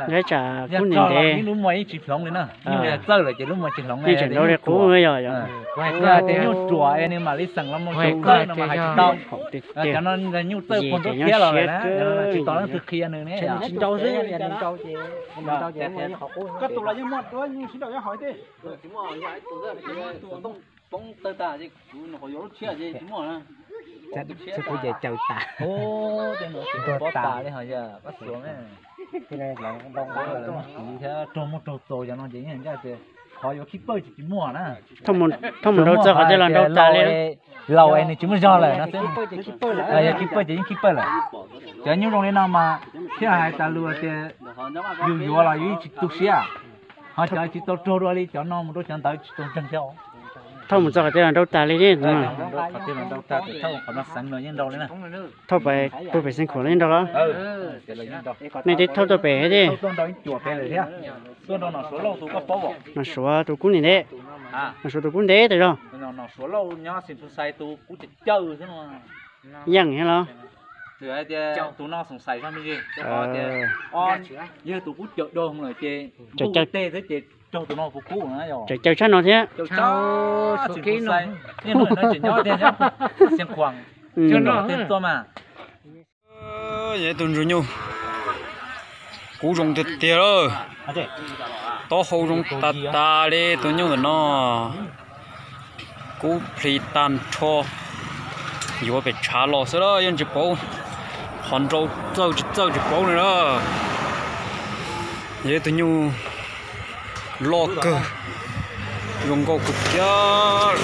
Nyob tsam kub ntev ntev, yeej tseem nrau li qub yog yog. Kuv hais tias nyuj ruam es nws mam li xeem los mus txawj no mas hais tsis tau. Cov no nyuj txawj puag nruab thiab los lawm na, tsis tos leej twg qhia nws ne. Kuv ces caws tas. Raug muaj raug txaus cov no ces yeej ncaj tias qhov yuav khib pawj tsis tsis muaj na. Thauj mus nrau txog qhov twg los nrau tas li. Laus es nws tsis muaj zog lawm no xwb. Yog khib pawj ces yeej khib pawj lawm. Cov nyuj zoo li no mas thiaj hais tas lus tias yus yuav los yus yeej tsis tu siab, ho cov tsis tau raug dua li cov no mus rau cov ntawd tsis tau ntseeg thiab. Thauj mus txog qhov twg los nrau tas li. Qhov twg los nrau tas, thauj qhov no xeev no yeej nrau li na. Thauj pem pug pem xeev khuam los yeej nrau los. Nej twb thauj tuaj pem thiab. Nom Suav tus kub ntev ntev, Nom Suav tus kub ntev tas zog. Yeej thiab los. Yog tus kub cawm dog lawm ces ntuj tej xwb ces raug tus no puas kub na. Cawm caw tshaj no thiab. Yog tus ntsuag nyuj, kub zoo tiag tiag lawm. Taub hau zoo tas tas li tus nyuj ntawm no. Kub plhis tag nrho, yuav pem tshav los xwb las yeej tsis paub, qhov nrau txawj tsis txawj tsis paub li na. Yog tus nyuj loj kawg, zoo nkauj kawg kiag.